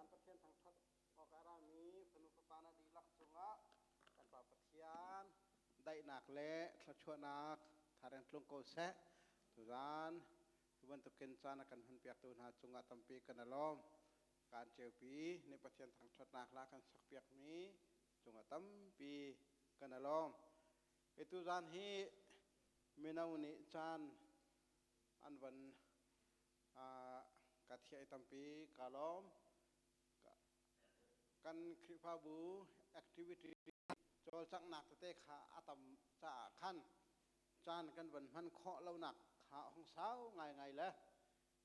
Tuzan Pathian thangṭhat awk a rami fanu fapa na dihlak cungah kan Pa Pathian daihnak le thluachuahnak thareng tlung ko seh. Tuzan hi bantukin caan a kan hunpiaktu hna cungah tampi kan i lawm. Kan ceupi nih Pathian thangṭhatnak hla kan sakpiakmi cungah tampi kan i lawm. Hi tuzan hi mino nih caan an van ka thiah i tampi ka lawm. Kan Khrihfabu activity cawlcanghnak tete kha a tam caah khan caan kan van hman khawh lonak kha a hung sau ngaingai le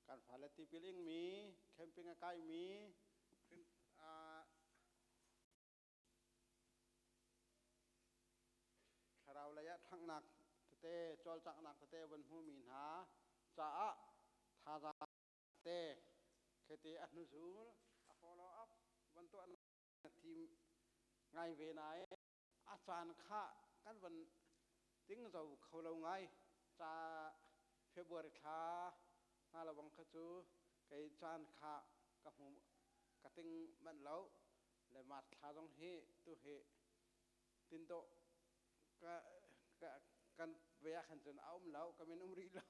kan fale tipil ingmi, camping a kaimi, Thlarau lei ah ṭhanghnak tete, cawlcanghnak tete van hmumi hna caah thazaang te khete a hnuzul, a follow up van tuah team ngai ve nain a caan kha kan van tingzo kho lo ngai. Ca February thla hna lawang kha cu kei caan kha ka hmu ka ting manh lo. Le March thla zong hi tu hi tindawh ka ka kan ve ah khan cun a um lo ka min um rih lo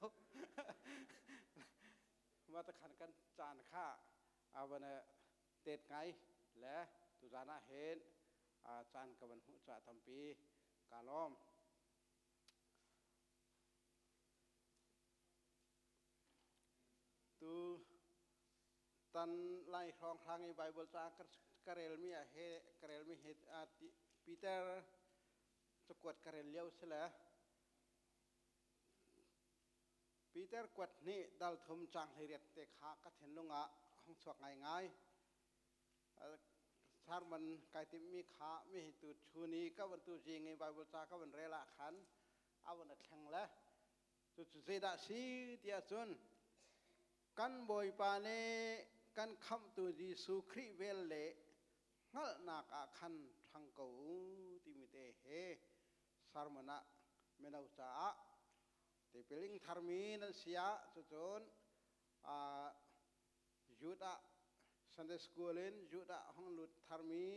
ma ta khan kan caan kha a van tet ngai le tuzan ah hin caan ka van hmuh ca tampi ka lawm. Tu Tan lai hrawnghrang i Baibal ca ka relmi ah he ka relmi he Peter cakuat ka rel lio si le Peter kuat hnih dal thum caang 18 te kha ka thinlung ah hung chuak ngaingai. Sermon kai timhmi kha mi hi tu chun i ka van tu zing i Baibal ca ka van rel ah khan a van a thleng le cucu zeidah si tiah cun Kan Bawipa nih kan Khamhtu Jesuh Khrih vel le hngalhnak ah khan ṭhang ko u timi te he sermon ah mino caah tipil ing tharmi nan si ah cucun youth ah Sunday school in youth ah hong lut tharmi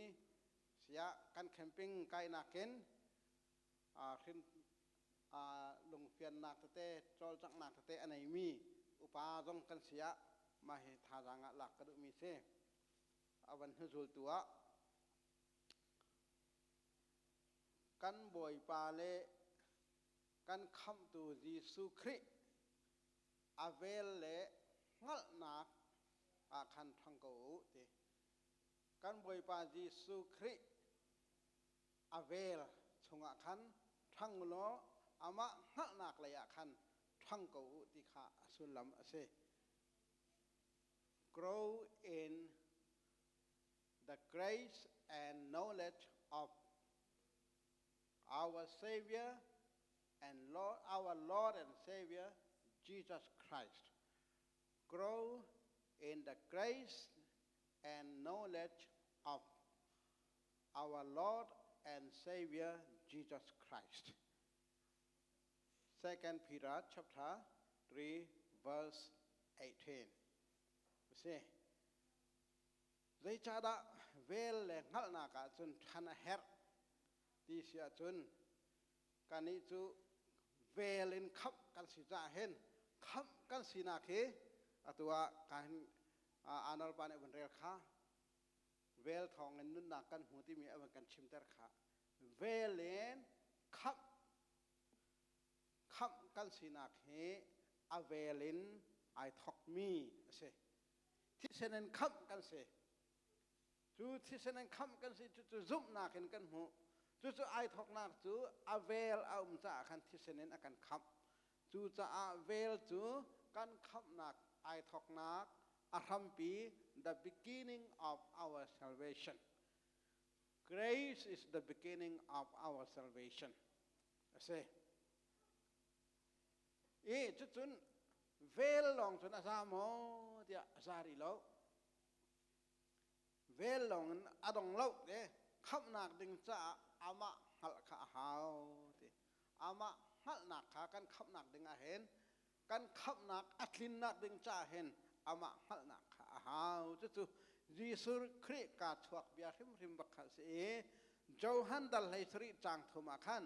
si ah kan camping kainak in hrin lungfiannak tete cawlcanghnak tete a neimi upa zong kan si ah mah hi thazaang ah lak ka duhmi si. A van hnuzultu ah kan Bawipa le kan Khamhtu Jesuh Khrih a vel le hngalhnak ah khan ṭhang ko u ti. Kan Bawipa Jesuh Khrih a vel chungah khan ṭhang u law amah hngalhnak lei ah khan ṭhang ko u ti kha a sullam a si. Grow in the grace and knowledge of our Savior and Lord, our Lord and Savior Jesus Christ. Grow in the grace and knowledge of our Lord and Savior Jesus Christ. 2 Peter chapter 3 verse 18. Si. Zeicahdah vel le hngalhnak ah cun ṭhan a herh ti si ahcun kannih cu vel in khamh kan si caah hin khamh kan sinak hi atu ah ka hin Arnold pa nih van rel kha Vel thawngin nunnak kan hmu timi a van kan chimter kha vel in khamh khamh kan sinak hi a vel in ai thokmi a si. Thisen in khamh kan si. Cu thisen in khamh kan si cu cu zumhnak in kan hmuh. Cucu ai thoknak cu a vel a um caah khan thisen in a kan khamh. Cucaah vel cu kan khamhnak ai thoknak a hrampi the beginning of our salvation. Grace is the beginning of our salvation. A si. I cucun vel lawng cun a za maw tiah a za rih lo. Vel lawng in a dong lo te khamhnak ding caah amah hngalh kha a hau ti. Amah hngalhnak kha kan khamhnak ding ah hin kan khamhnak a tlinnak ding caah hin amah hngalhnak kha a hau. Cucu Jesuh Khrih kaa chuak bia hrimhrim bak kha a si i Johan dal hlei sarih caang thum ah khan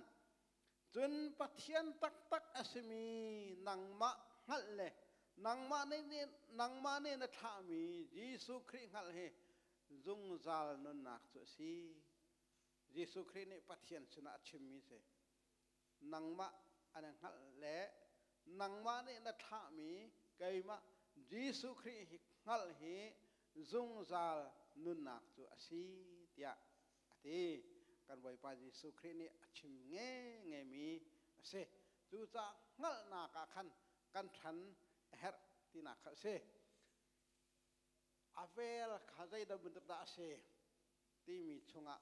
cun Pathian taktak a simi nangmah hngalh le nangmah nih na thlahmi Jesuh Khrih hngalh hi zungzal nunnak cu a si. Jesuh Khrih nih Pathian sinah a chimmi si. Nangmah an hngalh le nangmah nih na thlahmi keimah Jesuh Khrih hi hngalh hi zungzal nunnak cu a si tiah a ti. Kan Bawipa Jesuh Khrih nih a chim ngengemi a si. Cucaah hngalhnak ah khan kan ṭhan a herh tinak kha a si. A vel kha zeidah bantuk dah a si timi chungah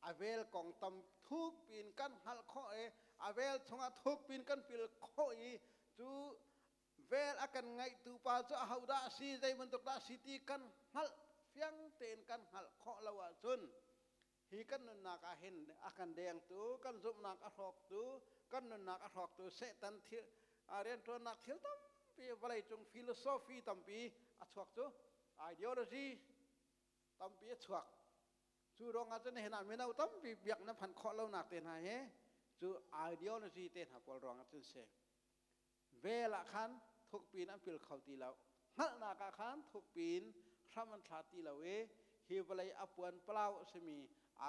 a vel kong tam thuk piin kan hngalh khawh i a vel chungah thuk piin kan pil khawh i cu vel a kan ngaihtu pa cu ahodah a si, zei bantuk dah a si ti kan hngalh fiang tein kan hngalh khawh lo ahcun hi kan nunnak ah hin a kan dengtu, kan zumhnak a hrawktu, kan nunnak a hrawktu Satan thil rianṭuannak thil tampi, vawleicung philosophy tampi a chuak cu, ideology tampi a chuak. Cu ruangah cun nihin ah mino tampi biak na phanh khawh lonak te hna hi cu ideology te hna pawl ruangah cun si. Vel ah khan thukpi in an pil kho ti lo. Hngalhnak ah khan thukpi in hram an thla ti lo i hi vawlei a puan palau a simi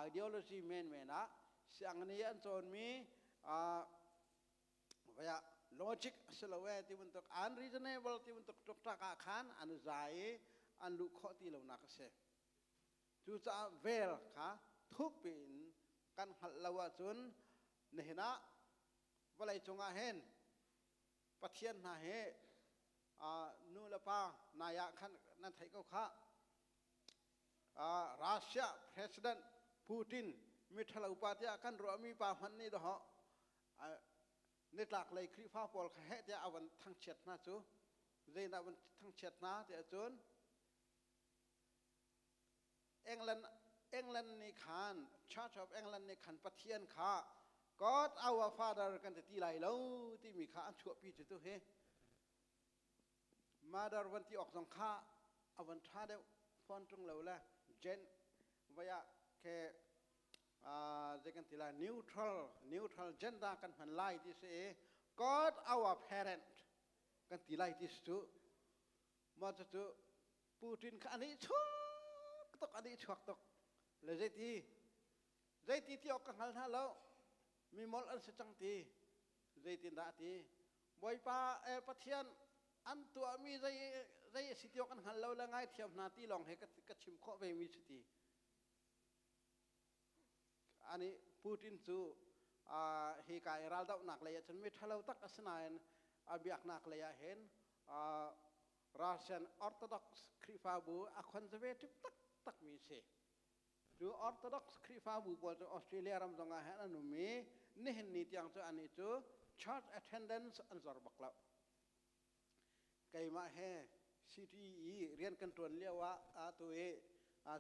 ideology menmen ah sianginn i an cawnmi vaya logic a si lo e ti bantuk, unreasonable ti bantuk ṭukṭak ah khan an za i an luh khawh ti lonak a si. Cucaah vel kha thukpi in kan hngalh lo ahcun nihin ah vawlei cungah hin Pathian hna hi nu le pa nai ah khan nan theih ko khah. Russia President Putin miṭhalo pa tiah kan ruahmi pa hmanh nih dawh nitlak lei Khrihfa pawl kha heh tiah a van thangchiat hna cu. Zeidah van thangchiat hna tiah cun England nih khan, Church of England nih khan Pathian kha "God our Father" kan ti ti lai lo timi kha an chuahpi cu tu hi mother van ti awk zong kha a van ṭha deuh fawn ṭung lo le gen vaya ke zei kan ti lai, neutral gender kan hman lai ti si i "God our parent" kan ti lai ti si cu. Mah cucu Putin kha a nih chuak tuk, a nih chuak tuk le zeiti ti awk ka hngal hna lo, mi molh an si cang ti. Zeitindah a ti? Bawipa Pathian, an tuahmi zei a si ti awk an hngal lo le ngaithiam hna ti lawng he ka chim khawh ve mi si ti. Ani Putin cu hi ka i raldohnak lei ahcun mi ṭhalo tak a si nain a biaknak lei ah hin Russian Orthodox Khrihfabu a conservative taktak mi si. Cu Orthodox Khrihfabu pawl cu Australia ram zong ah hin an um i nihin ni tiang cu anih cu church attendance an zor bak lo. Keimah he CTE rian kan ṭuan lio ah atu i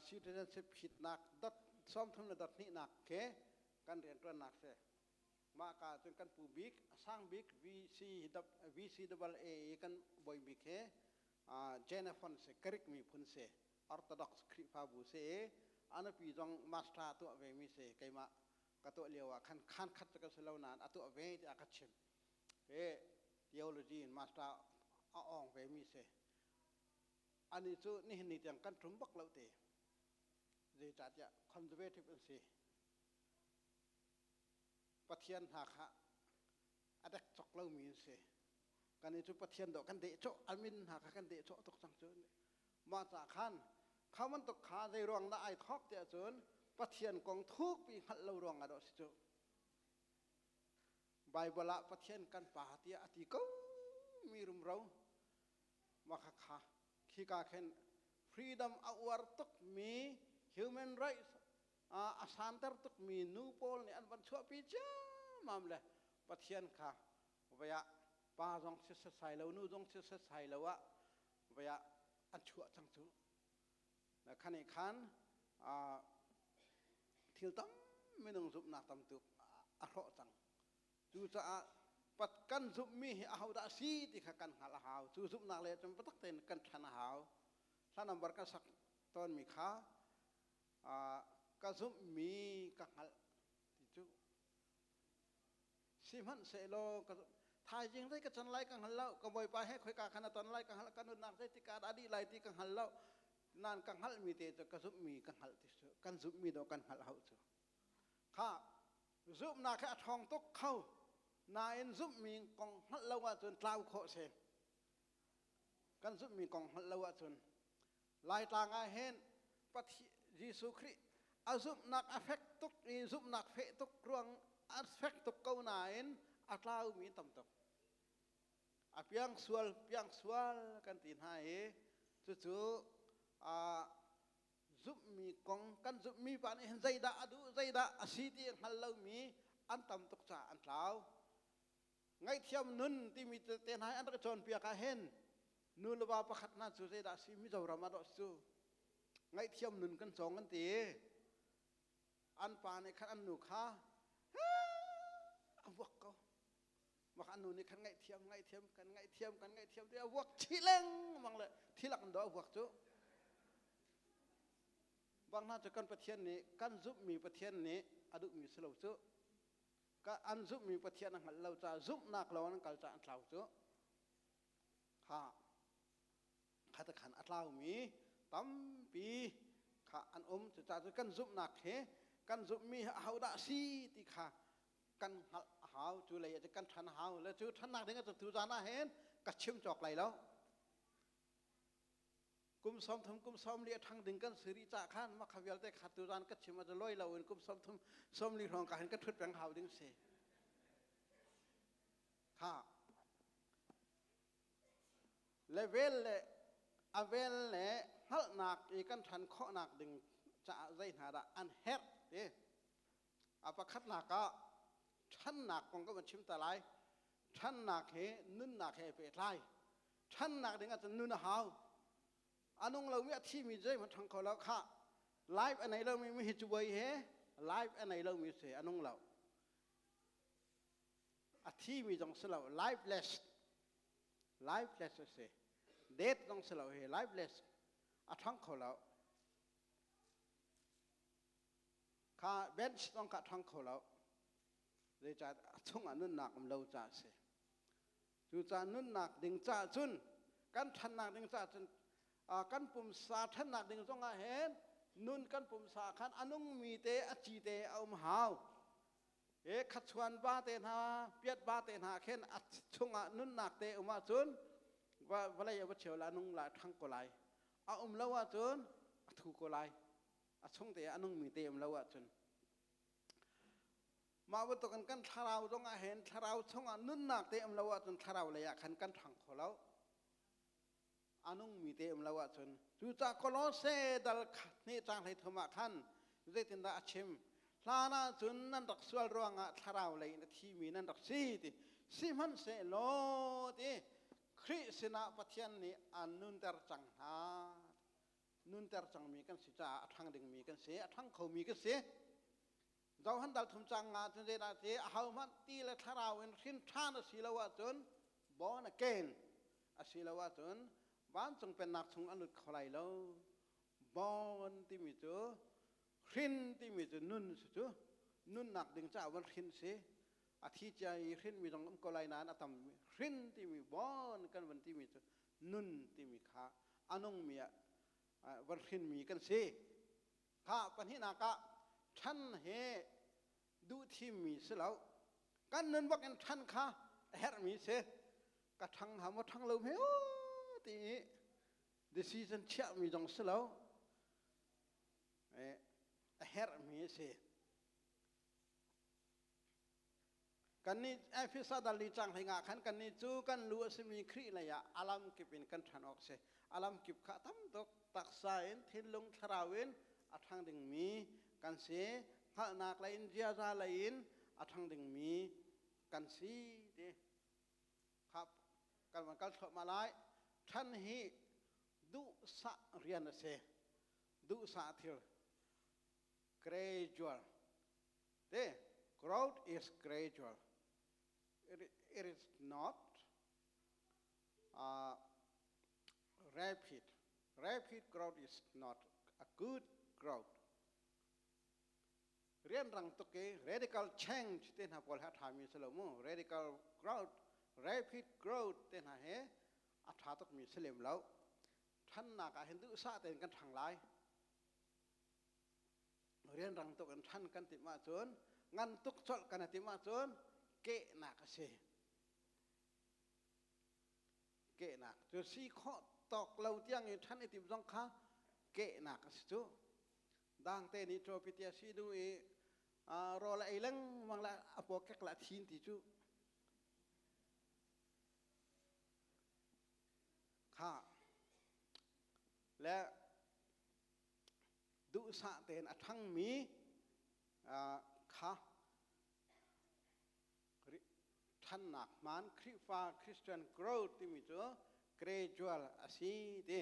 citizenship hitnak dot 30 le dot hnihnak khi kan rianṭuannak si. Mah ka cun kan pu bik, sang bik VC VCAA i kan bawi bik hi Jennifer si, Greek miphun si, Orthodox Khrihfabu si i a nupi zong master tuah ve mi si. Keimah ka tuah lio ah khan khan khat cu ka si lo nain a tuah ve tiah ka chim. Hi theology in master a awng ve mi si. Ani cu nihin ni tiang kan ṭum bak lo te. Zeicahtiah conservative an si. Pathian hna kha a dek cok lomi an si. Kan i cu Pathian dawh kan deh cawh, a min hna kha kan deh cawh tuk cang cu. Mah ca khan kha bantuk kha zei ruang dah ai thawk tiah cun Pathian kong thukpi hngalh lo ruang ah dawh si cu. Bible ah Pathian kan pa tiah a ti ko mi rumro mah kha kha khika khin freedom a uar tuk mi, human rights a santer tukmi nu pawl nih an van chuahpi ciammam le Pathian kha vei ah pa zong si setsai lo, nu zong si setsai lo ah vei ah an chuah cang cu. Khan i khan thil tam minung zumhnak tam tuk a hrawh cang. Cucaah pat kan zumhmi hi ahodah a si ti kha kan hngalh a hau. Cu zumhnak le cun biatak tein kan ṭhan a hau. Hla number kan sak. tawnmi kha ka zumhmi ka hngalh ti cu sihmanhsehlaw ka thaizing zei ka can lai ka hngal lo, ka Bawipa he khoika khan a ton lai ka hngal, ka nunnak zeitik ah dah dih lai ti ka hngal lo, nan ka hngalhmi te cu ka zumhmi ka hngalh ti cu kan zumhmi dawh kan hngalh hau cu. Kha zumhnak hi a ṭhawng tuk kho nain zumhmi kong hngalh lo ahcun tlau khawh si. Kan zumhmi kong hngalh lo ahcun Laitlang ah hin Pathian Jesuh Khrih a zumhnak a fek tuk i zumhnak feh tuk ruang a fek tuk ko nain a tlaumi tam tuk. A piangsual piangsual kan ti hna i cucu zumhmi kong kan zumhmi pa nih hin zeidah a duh, zeidah a si ti a hngal lomi an tam tuk caah an tlau. Ngaihthiam nun timi te hna hi an rak cawnpiak ah hin nu le va pakhat hna cu zeidah a si, Mizoram ah dawh cu ngaihthiam nun kan cawng an ti. An pa nih khan an nu kha a vuak ko. Mah an nu nih khan ngaihthiam, ngaihthiam, kan ngaihthiam, kan ngaihthiam ti a vuak chih lengmang le thilak in dawh a vuak cu. Bang hna cu kan Pathian nih, kan zumhmi Pathian nih a duhmi si lo cu. Ka an zumhmi Pathian a hngalh lo caah zumhnak lo an kal caah an tlau cu. Kha kha khan a tlaumi tampi kha an um. Cucaah cu kan zumhnak he kan zumhmi hi ahodah a si ti kha kan hngalh a hau. Cu lei ah kan ṭhan a hau le cu ṭhannak ding ah tu zan ah hin ka chim cawk lai lo. Kum 30 kum 40 a ṭhang ding kan si rih cah khan mah kha vialte kha tu zan ka chim ah loi lo in kum 30 40 hrawng ka hin ka ṭhut peng hau ding si kha. Level le a vel le hngalhnak i kan ṭhan khawhnak ding caah zei hna dah an herh ti. A pakhatnak ah ṭhannak kong ka van chim ta lai. Ṭhannak he nunnak he pehtlai. Ṭhannak ding ahcun nun a hau. A nung lomi, a thimi zeihmanh ṭhang kho lo. Khah, life a nei lomi mi hi cu voi he life a nei lomi si, a nung lo, a thimi zong si lo, lifeless, lifeless a si. Dead zong si lo hi, lifeless, a ṭhang kho lo. Kha bench zong kha ṭhang kho lo, zeicah a chungah nunnak um lo caah a si. Cucaah nunnak ding caah cun, kan ṭhannak ding caah cun, kan pumsa ṭhannak ding zongah hin nun, kan pumsa khan a nungmi te, a ci te a um hau. E khachuan ba te hna, piat ba te hna khin a chungah nunnak te um ahcun vawlei a va cheu la, nung la, ṭhang ko lai. A um lo ahcun a thu ko lai, a chung te a nungmi te um lo ahcun. Mah bantukin kan thlarau zong ah hin thlarau chungah nunnak te um lo ahcun thlarau lei ah khan kan ṭhang kho lo, a nungmi te um lo ahcun. Cucaah Kolose dal hnih caang 13 ah khan zeitindah a chim? Hlan ah cun nan rak sual ruangah thlarau lei in a thimi nan rak si ti. Sihmanhsehlaw ti Khrih sinah Pathian nih an nunter cang hna. Nunter cangmi kan si caah a ṭhang dingmi kan si, a ṭhang khomi kan si. Johan dal thum cang nga cun zeidah ti? Ahohmanh ti le thlarau in hrin ṭhan a si lo ahcun, born again a si lo ahcun, vancung pennak chung an lut kho lai lo. Born timi cu, hrin timi cu nun si cu, nunnak ding caah van hrin si. A thi cia i hrinmi zong um ko lai nain a tam. Hrin timi, born kan van timi cu nun timi kha, a nungmi ah van hrinmi kan si. Kha pahnihnak ah ṭhan he duh thimmi si lo, kan nun bak in ṭhan kha a herhmi si. Ka ṭhang ha maw ṭhang lo hme ti i decision chiahmi zong si lo, a herhmi a si. Kannih Efesa dal li cang hlei nga khan kannih cu kan lu a simi Khrih lei ah a lam kip in kan ṭhan awk si. A lam kip kha tam tuk, taksa in, thinlung, thlarau in a ṭhang dingmi kan si. Hngalhnak lei in, ziaza lei in a ṭhang dingmi kan si ti kha kan van kal thluahmah lai. Ṭhan hi duhsah rian a si. Duhsah thil. Gradual. The growth is gradual. It is not rapid. Rapid growth is not. A good growth. Rianrang tuk i radical change te hna pawl he a ṭhami si lo mu. Radical growth, rapid growth te hna he a ṭha tukmi si lem lo. Ṭhannak ah hin duhsah tein kan ṭhang lai. Rianrang tuk in ṭhan kan timh ahcun, ngan tuk colh kan i timh ahcun kehnak a si. Kehnak cu si khawh tawk lo tiang i ṭhan i timh zong kha kehnak a si cu. Dangte nih ṭawpi tia si nu i rawl a ei lengmang le a paw kek le a thin ti cu kha le duhsah tein a ṭhangmi kha ṭhannak hmaan Khrihfa Christian growth timi cu gradual a si ti.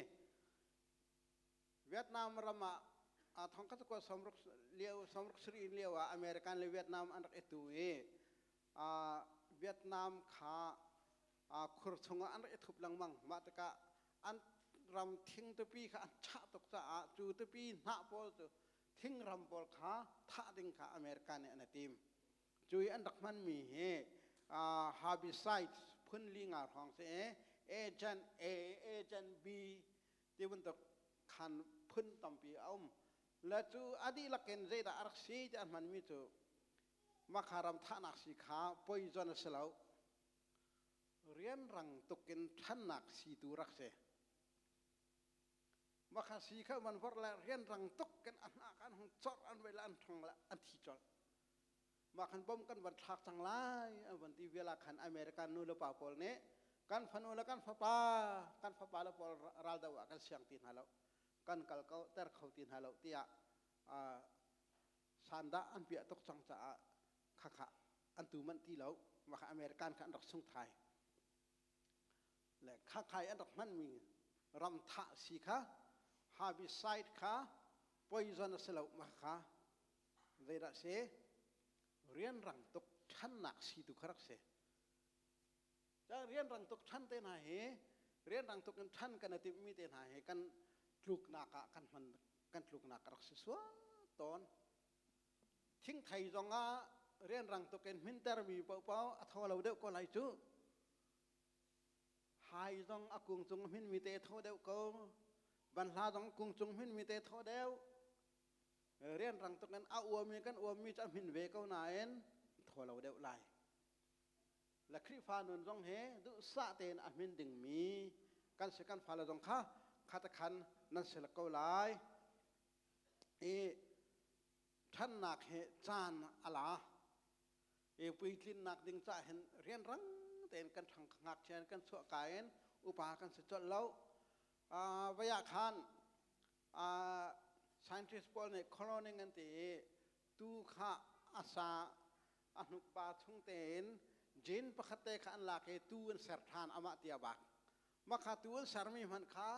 Vietnam ram ah thongkhat kua sawmruk lio sawmruk sarih lio ah American le Vietnam an rak i tu i Vietnam kha khur chungah an rak i thup lengmang. Mah tikah an ram thing tupi kha an chah tuk caah cu tupi hnah pawl cu thingram pawl kha thah ding kha America nih an i tim. Cu i an rak hmanmi hi herbicides phun li nga hrawng si i agent A, agent B ti bantuk khan phun tampi a um. Le cu a dihlak in zeidah a rak si ti an hmanmi cu makha ram thahnak si kha poison a si lo. Rianrang tuk in ṭhannak si tu rak si. Makha si kha man vor le rianrang tuk in a hna kan hung cor an vei le an ṭhong le an thi colh. Mah khan bom kan van thlak cang lai an van ti vial ah khan American nu le pa pawl nih kan fanu le kan fapa kan fapa le pawl raldo ah kan siang ti hna lo kan kal ko ter kho ti hna lo tiah sandah an piah tuk cang caah khakha an tu manh ti lo. Mah kha American kha an rak sung thai le khakhai an rak hmanmi ram thah si kha herbicide kha poison a si lo. Mah kha zeidah si rianrang tuk ṭhannak si tu kha rak si. Ca rianrang tuk ṭhan te hna hi, rianrang tuk in ṭhan kan i timhmi te hna hi kan tluknak ah kan hman, kan tluknak a rak si sual tawn. Thingthei zong ah rianrang tuk in hmintermi paohpaoh a thaw lo deuh ko lai cu. Hai zong a kung cung hminmi te thaw deuh ko, banhla zong kung cung hminmi te thaw deuh. Rianrang tuk in a uami kan uammi cu a hmin ve ko nain thaw lo deuh lai. Le Khrihfa nun zong he duhsah tein a hmin dingmi kan si. Kan fale zong kha khat khan nan si ko lai i ṭhannak he caan a la i puitlinnak ding cah hin rianrang tein kan ṭhang ngakchia in kan chuah ka in upa kan si colh lo. Vaya khan scientist pawl nih cloning an ti i tu kha a sa a hnukpa chung tein gene pakhat te kha an lak i tu an ser ṭhan amah tia bak. Mah kha tu an sermi hmanh kha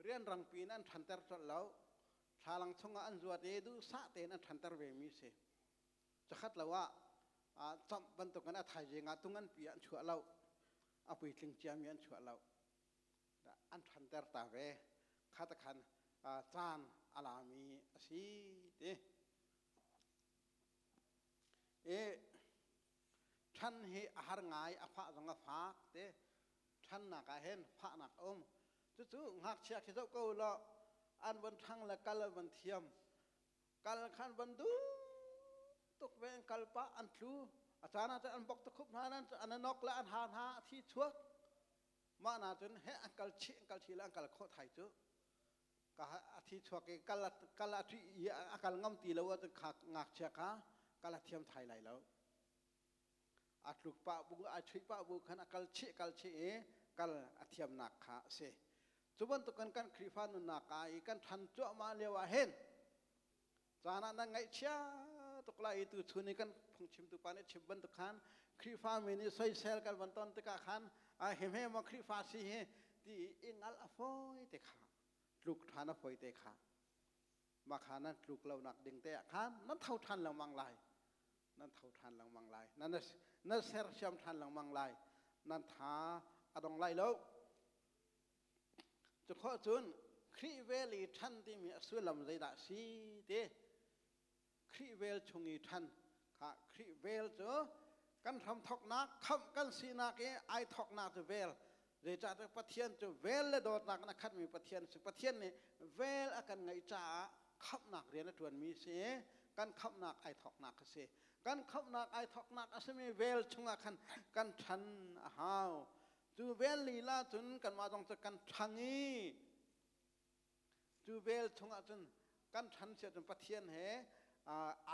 rianrang piin an ṭhanter colh lo. Thlalang chungah an zuat i duhsah tein an ṭhanter ve mi si. Cakhat lo ah camh bantukin a thaizing ah tung an pi an chuah lo, a puitling ciami an chuah lo, an ṭhanter ta ve. Kha ta khan caan a lami a si ti. I ṭhan hi a har ngai, a fah zong a fak te. Ṭhannak ah hin fahnak a um. Cucu ngakchia khi zoh ko law an von ṭhang le kal an von thiam, kal khan van duh tuk ve, an kal pah an tlu, a caan ah cun an bok tukhup hna, an nok le an ha hna a thi chuak. Mah na cun he an kal chih, an kal chih le an kal khawh thai cu ka a thi chuak i kal kal a ṭih i a kal ngam ti lo ahcun kha ngakchia kha kal a thiam thai lai lo. A tluk pah bu, a chuih pah bu khan a kal chih, kal chih i kal a thiamnak kha a si. Cu bantukin kan Khrihfa nunnak ah i kan ṭhan cuahmah lio ah hin caan ah nan ngaihchia tuk lai i tuchun i kan phungchimtu pa nih chim bantuk khan Khrihfa mi nih soisel kan van ton tikah khan a himhe maw Khrihfa si hi ti i ngal a fawi te kha, tluk ṭhan a fawi te kha. Mah kha nan tluk lonak ding te ah khan nan tho ṭhan lengmang lai, nan tho ṭhan lengmang lai, nan sersiam ṭhan lengmang lai, nan tha a dong lai lo. Cu khawh cun Khrih vel i ṭhan timi a sullam zeidah si ti? Khrih vel chung i ṭhan kha. Khrih vel cu kan hramthoknak, khamh kan sinak i ai thoknak cu vel. Zeicahtiah Pathian cu vel le dawtnak in a khatmi Pathian si. Pathian nih vel a kan ngeih caah khamhnak rian a ṭuanmi si. Kan khamhnak ai thoknak a si. Kan khamhnak ai thoknak a simi vel chungah khan kan ṭhan a hau. Cu vel lila cun kanmah zong cu kan ṭhang i cu vel chungah cun kan ṭhan si ahcun Pathian he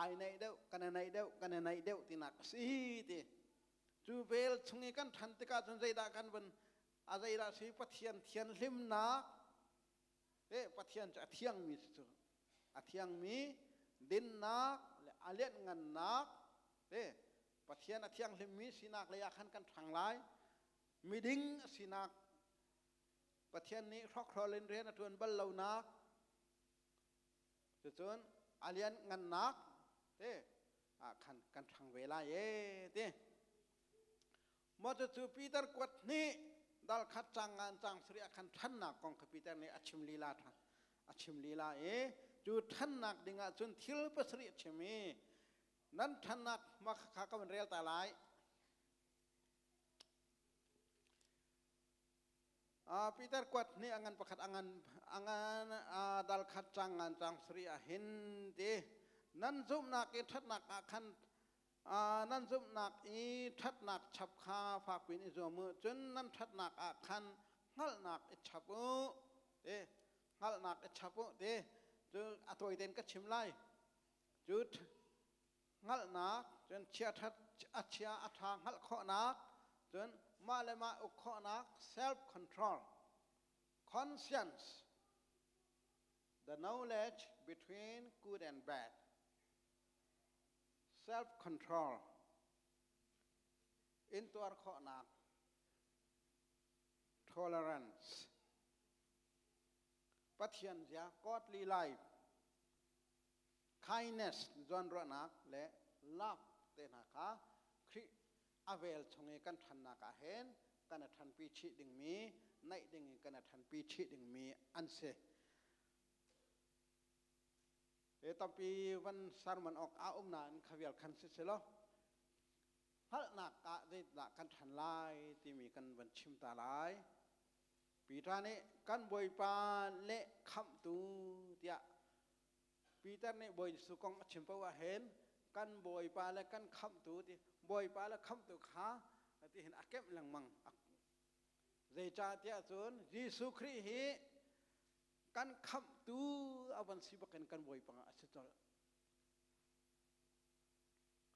ai naih deuh, kan i naih deuh, kan i naih deuh tinak a si ti. Cu vel chung i kan ṭhan tikah cun zeidah kan vun a zeidah si? Pathian thianhlimnak te. Pathian cu a thiangmi si, cu a thiangmi dinnak le a lianhngannak te. Pathian a thianghlimmi sinak lei ah khan kan ṭhang lai. Miding a sinak, Pathian nih hrokhrawl in rian a ṭuan bal lonak, cucun a lianhngannak te ah khan kan ṭhang ve lai e ti. Maw cucu Peter kuat hnih dal khat cang ngan cang sari ah khan ṭhannak kong kha Peter nih a chim lila ṭhan, a chim lila i cu ṭhannak dingah cun thil pasarih a chim i nan ṭhannak ma kha ka van rel ta lai. Peter kuat nih angan pakhat angan angan dal khat cang ngan cang sari ah hin ti: nan zumhnak i ṭhatnak ah khan, nan zumhnak i ṭhatnak chap kha fak piin i zuam u, cun nan ṭhatnak ah khan hngalhnak i chap u ti. Hngalhnak i chap u ti cu a tawi tein ka chim lai. Cu hngalhnak cun chia ṭhat a chia a ṭha hngalh khawhnak, cun mah le mah uk khawhnak, self control, conscience, the knowledge between good and bad, self control, intuar khawhnak, tolerance, Pathian zia, godly life, kindness, zawnruahnak le love te hna kha Khrih a vel chung i kan ṭhannak ah hin kan i ṭhanpi chih dingmi, naih ding in kan i ṭhanpi chih dingmi an si. E tampi van sermon awk a um nain khavial khan si si lo. Hngalhnak ah zeitindah kan ṭhan lai timi kan van chim ta lai. Peter nih kan Bawipa le khamhtu tiah Peter nih Bawi Jesuh kong a chim paoh ah hin kan Bawipa le kan khamhtu ti, Bawipa le khamhtu kha ti hin a kemh lengmang. Zeicahtiah cun Jesuh Khrih hi kan khamhtu a van si bakin kan Bawipa a si colh.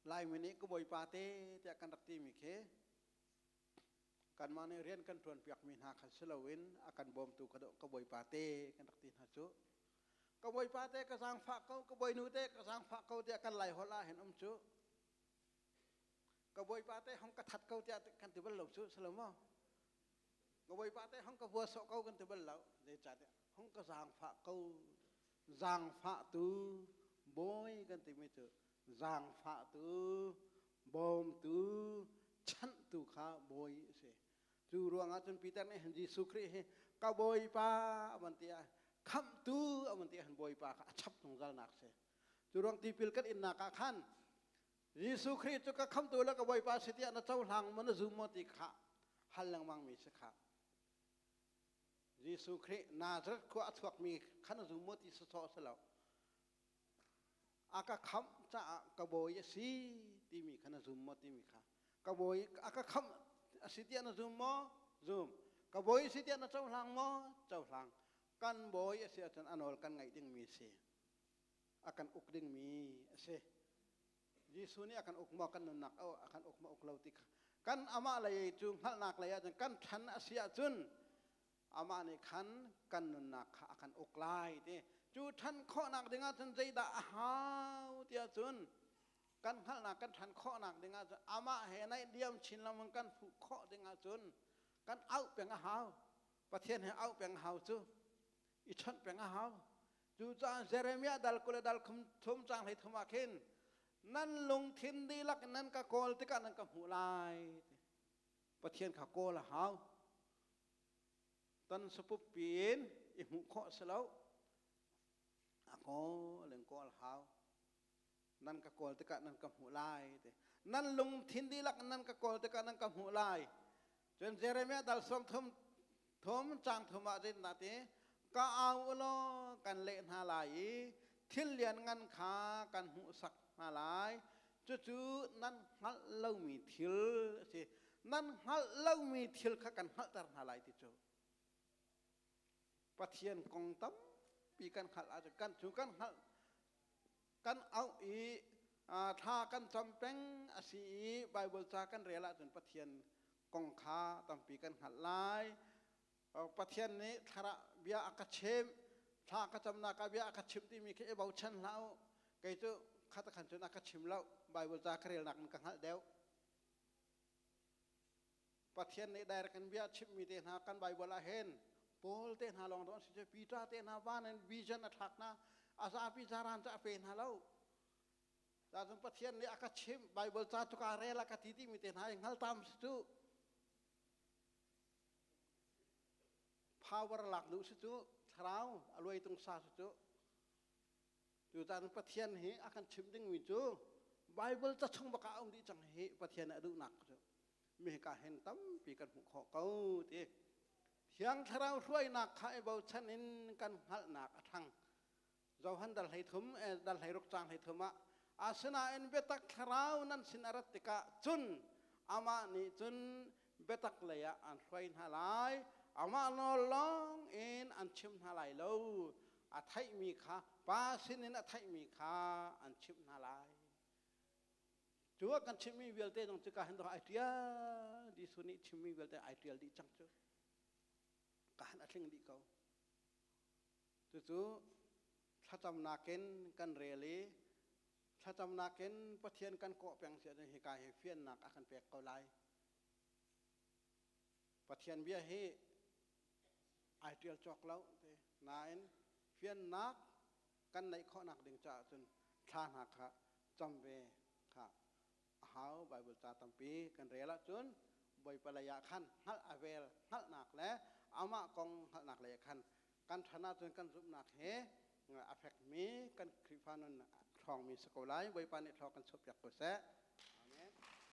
Laimi nih ka Bawipa te tiah kan rak timi khi kanmah nih rian kan ṭuanpiakmi hna kha si loin a kan bawmtu ka bawipa te kan rak ti hna cu. Ka bawipa te ka zaangfah ko, ka bawinu te ka zaangfah ko tiah kan lai holh ah hin um cu. Ka bawipa te hong ka that ko tiah kan ti bal lo cu, si lo maw? Ka bawipa te hong ka vua sawh ko kan ti bal lo. Zeicahtiah hong ka zaangfah ko. Zaangfahtu bawi kan timi cu zaangfahtu, bawmtu, chanhtu kha bawi a si. Cu ruangah cun Peter nih hin Jesuh Khrih hi ka Bawipa a van ti ah, khamhtu a van ti ah hin Bawipa kha a chap zungzalnak a si. Cu ruang tipil kan innak ah khan Jesuh Khrih cu ka khamhtu le ka Bawipa si tiah na cohlang maw, na zum maw ti kha hal lengmang mi si kha. Jesuh Khrih Nazareth khua a chuakmi kha na zum maw ti sawsawh a si lo. A ka khamh caah ka bawi a si timi kha na zum maw timi kha. Ka bawi a ka khamh a si tiah na zum maw? Zum. Ka bawi a si tiah na cohlang maw? Cohlang. Kan bawi a si ahcun a nawl kan ngaih dingmi a si. A kan uk dingmi a si. Jesuh nih a kan uk maw, kan nunnak a kan uk maw, uk lo ti kha kan amah lei cu hngalhnak lei ahcun kan ṭhan a si ahcun amah nih khan kan nunnak kha a kan uk lai ti. Cu ṭhan khawhnak ding ahcun zeidah a hau ti ahcun, kan hngalhnak kan ṭhan khawhnak ding ahcun, amah he naih diam chin lengmang kan fuh khawh ding ahcun kan auh peng a hau. Pathian he auh peng a hau cu, i chawnh peng a hau. Cucaah Jeremiah dal 20 le dal 33 caang 33 ah khin nan lungthin dihlak in nan ka kawl tikah nan ka hmuh lai. Pathian kha kawl a hau. Ton sapup piin i hmuh khawh si lo. A kawl in kawl hau. Nan ka kawl tikah nan ka hmuh lai ti. Nan lungthin dihlak nan ka kawl tikah nan ka hmuh lai. Cun Jeremiah dal sawm thum thum cang thum ah zeitin dah ti ka au u law kan leh hna lai i thil lianngan kha kan hmuhsak hna lai. Cucu nan hngalh lomi thil a si. Nan hngalh lomi thil kha kan hngalhter hna lai ti cu. Pathian kong tampi kan hngalh ahcun kan cu kan hngalh kan auh i thla kan cam peng a si i Bible ca kan rel ahcun Pathian kong kha tampi kan hngalh lai. Pathian nih thlarah bia a ka chimh, thla ka camnak ah bia a ka chimh timi khi i bochan hlah u. Kei cu khat khan cun a ka chim lo. Bible ca ka relnak in ka hngalh deuh. Pathian nih direct in bia chimhmi te hna kan Bible ah hin Paul te hna lawng dawh an si cu Peter te hna van in vision a thlak hna a zapi zaran cu a pe hna lo. Cun Pathian nih a ka chimh Bible ca cu ka rel a ka ti timi te hna i hngal tam si cu power lak duh si cu thlarau a luai tung sa si cu. Tutan Pathian hi a kan chimh dingmi cu Bible ca chung bak ah a um dih cang hi Pathian a duhnak cu mi hika hin tampi kan hmuh khawh ko ti. Thiang Thlarau hruainak kha i bochan in kan hngalhnak a ṭhang. Johan dal hlei thum dal hlei ruk cang hlei thum ah asinain biatak thlarau nan sin a rat tikah cun amah nih cun biatak lei ah an hruai hna lai, amah nawl lawng in an chim hna lai lo, a theihmi kha pa sinin a theihmi kha an chimh hna lai. Cu ah kan chimmi vialte zong cu ka hin ai ṭial Jesuh nih chimmi vialte ai ṭial dih cang cu ka han a tling dih ko. Cucu thlacamnak in kan rel i thlacamnak in Pathian kan kawh peng si ahcun hika hi fiannak a kan pek ko lai. Pathian bia hi ai ṭial cawk lo te nain fiannak kan neih khawhnak ding caah cun thla hna kha cam ve kha a hau. Bible ca tampi kan rel ahcun Bawipa lei ah khan hngalh a vel hngalhnak le amah kong hngalhnak lei ah khan kan ṭhan ahcun kan zumhnak he a fekmi kan Khrihfa nun a ṭhawngmi si ko lai. Bawipa nih thlaw kan chuahpiak ko seh.